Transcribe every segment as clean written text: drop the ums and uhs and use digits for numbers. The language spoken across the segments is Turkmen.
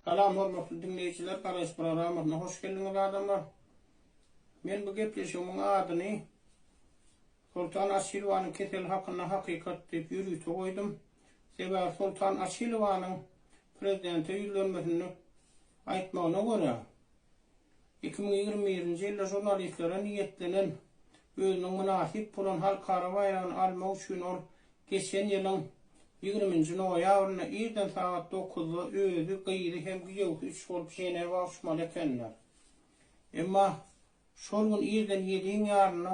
Salam hormatly diňleýjiler Garaýyş programmasyna hoş geldiňiz adamlar. Men bu gepleşigimiň adyny Soltan Açilowanyň keseli hakynda hakykat diýip ýörite goýdum. Sebäbi Soltan Açilowanyň prezidente ýüzlenmesinde aýtmagyna görä, 2021-nji ýylda žurnalistlere niýetlenen özüniň mynasyp bolan halkara baýragyny almak üçin ol geçen ýylyň ýigriminji noýabrynda irden sagat dokuzda özi, gyzy hem giýewsi üç bolup Ženewa uçmaly ekenler. Emma şol gün irden ýediň ýarynda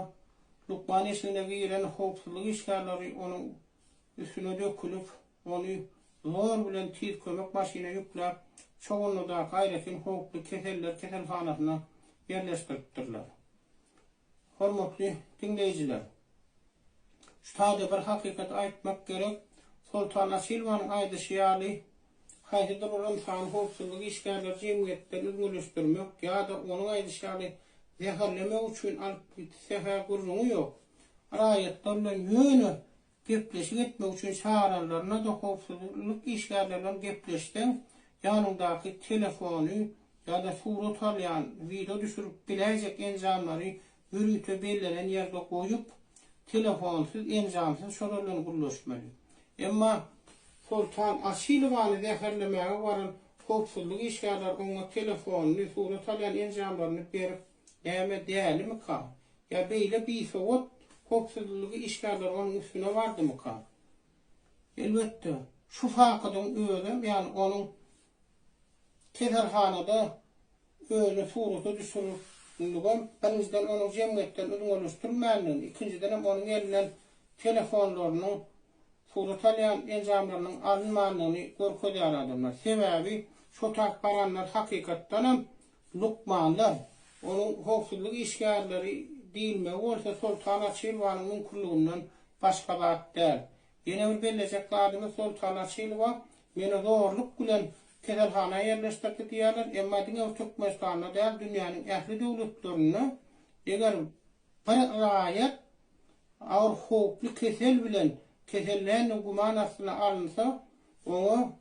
lukman eşigine giren howpsuzlyk işgärleri onuň üstüne dökülip, ony zor bilen tiz kömek maşyna ýükläp, Çoganlydaky aýratyn howply keseller keselhanasyna ýerleşdiripdirler. Hormatly diňleýjiler! Şu taýda bir hakykaty aýtmak gerek, Soltan Açilowanyň aýdyşy ýaly, haýsydyr bir ynsany howpsuzlyk işgärleri jemgyýetden üzňeleşdirmek ýa-da onuň aýdyşy ýaly zäherlemek üçin alyp gitse-hä gürrüňi ýok, raýatlar bilen ýöne Gepleşik etmek üçin çagyranlarynda-da howpsuzlyk işgärleri bilen gepleşseň, ýanyňdaky telefony ýa-da surat alýan, wideo düşürip biläýjek enjamlary ýörite bellenen ýerde goýup, telefonsyz, enjamsyz şolar bilen gürleşmeli. Emma Soltan Açilowany zäherlemäge baran howpsuzlyk işgärleri oňa telefonyny, surat alýan enjamlaryny berip, näme dälimika? Ýa beýle bisowat howpsuzlygy işgärleri onuň üstüne bardymyka? Elbetde, şu fakydyň özem, ýagny onuň keselhanada özüni surata düşürligem, birinjiden, onuň jemgyýetden üzňeleşdirilmändigini, ikinjidenem, onuň elinden telefonlarynyň, surat alýan enjamlarynyň alynmandygyny görkezýär adamlar. Sebäbi şo tap baranlar hakykatdanam Lukmanlar, onuň howpsuzlyk işgärleri diýilmegi bolsa Soltan Açylowanyň müňkürliginden başga zat däl. Ýene bir bellejek zadymyz Soltan Açylowa meni zorluk bilen keselhana ýerleşdirdi diýýärler, emma diňe bir Türkmenistanda däl dünýäniň ähli döwletlerinde eger bir raýat agyr howply kesel bilen keselländigi güman astyna alynsa, oňa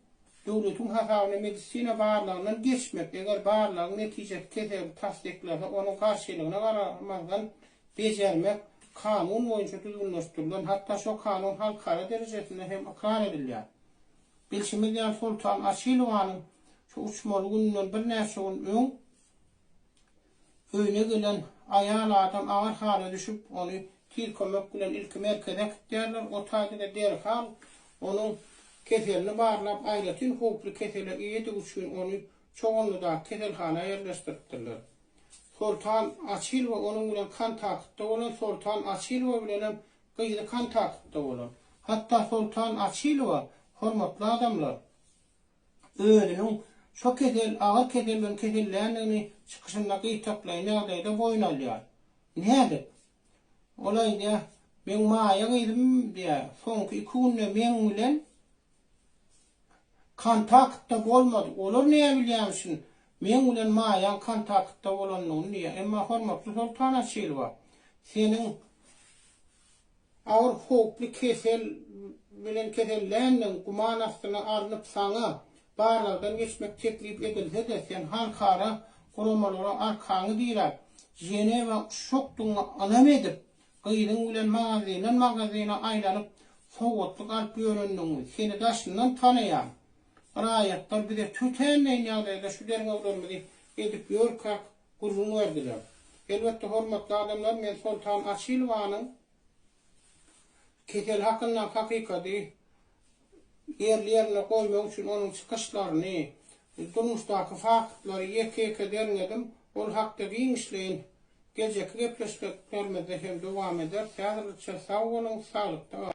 döwletiň hasabyna medisina barlagyndan geçmek, eger barlagyň netijesi keseli tassyklasa, onuň garşylygyna garamazdan bejermek kanun boýunça düzgünleşdirilen, hatda şo kanun halkara derejesinde hem ykrar edilýär. Bilşimiz ýaly, Soltan Açilowanyň şu uçmaly gününden birnäçe gün öň Öýüne gelen aýal adam agyr hala düşüp, ony tiz kömek bilen ilki merkeze äkitýärler, o taýda-da derhal onuň keselini barlap, aýratyn howply kesele eýedigi üçin ony Çoganlydaky keselhana ýerleşdiripdirler. Soltan Açylowa onuň bilen kontaktda bolan, Soltan Açylowa bilenem gyzy kontaktda bolan. Hatda Soltan Açylowa, Hormatly adamlar! özüniň şo kesel, agyr kesel bilen keselländigini çykyşynda gytaklaýyn ýagdaýda boýun alýar. Nädip? Ol aýdýar, Meň Maýa gyzym, diýýär, soňky iki günde meň bilen kontaktda bolmady. Olar näbilýärmişin meň bilen Maýaň kontaktda bolandygyny diýýär. Emma hormatly Soltan Açylowa, seniň Agyr howply kesel bilen keselländigiň güman astyna alnyp saňa barlagdan geçmek teklip edilse-de sen halkara guramalara arkaňy diräp, Ženewa uçjakdygyňa ynam edip, gyzyň bilen magazindan magazine aýlanyp sowgatlyk alyp ýörendigiňi seni daşyndan tanaýan raýatlar bize tötänleýin ýagdaýda şu derňewlerimizi edip ýörkäk gürrüň berdiler. Elbetde hormatly adamlar men Soltan Açylowanyň keseli hakyndaky hakykady ýerli-ýerinde goýmak üçin onuň çykyşlaryny, durmuşdaky faktlary ýeke-ýeke derňedim. Ol hakda giňişleýin geljekki gepleşiklerimizde hem dowam ederis. Häzirlikçe sag boluň, saglykda galyň!